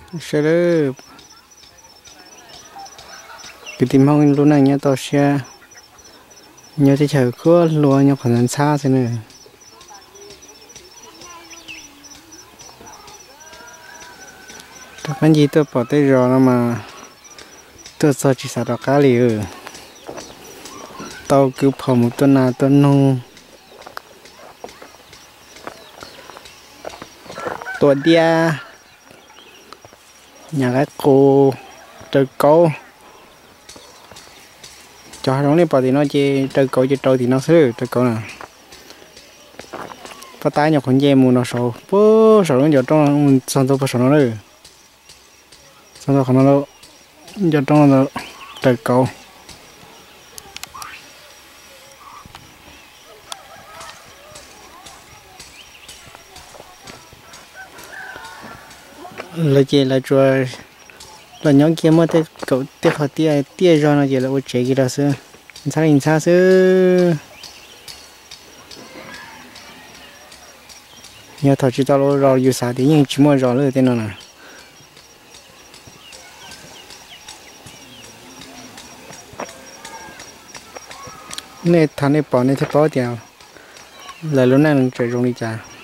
Sawv daws, kwv tij Hmoob lub neej nyob toj siab, nyob teb chaws kuj hluas, nyob qhov ntxhab ntxhab xwb na. Rov qab ncig tuaj pom tej zos no mas tuaj txog tsis xav rov qab li. Tau kwv phom mus tua nas tua noog, tua diab, nyam qaib qus, raws kauv. Cov hav zoov nej pom tim no ces raws kauv ces rau tim no xwb, raws kauv na. Pab tab nyuam qhuav nce mus no saud, puag saum lub ncov roob no mus txog ntua puag saum no lawm. Txog ntua qhov no lawm, ncov roob no raws kauv. Lawv ces lawv tsuas los nyob kiag muaj tej kaum tej qhov tiaj tiaj zog no ces lawv ua tsev kiag rau xwb, ntxhab li ntxhab xwb. Yog thaum tsis tau los yus xav tias yeej tsis muaj zos lawm tej no na. Nej thaum nej pom nej thiaj paub tias lawv lub neej tseem zoo li cas.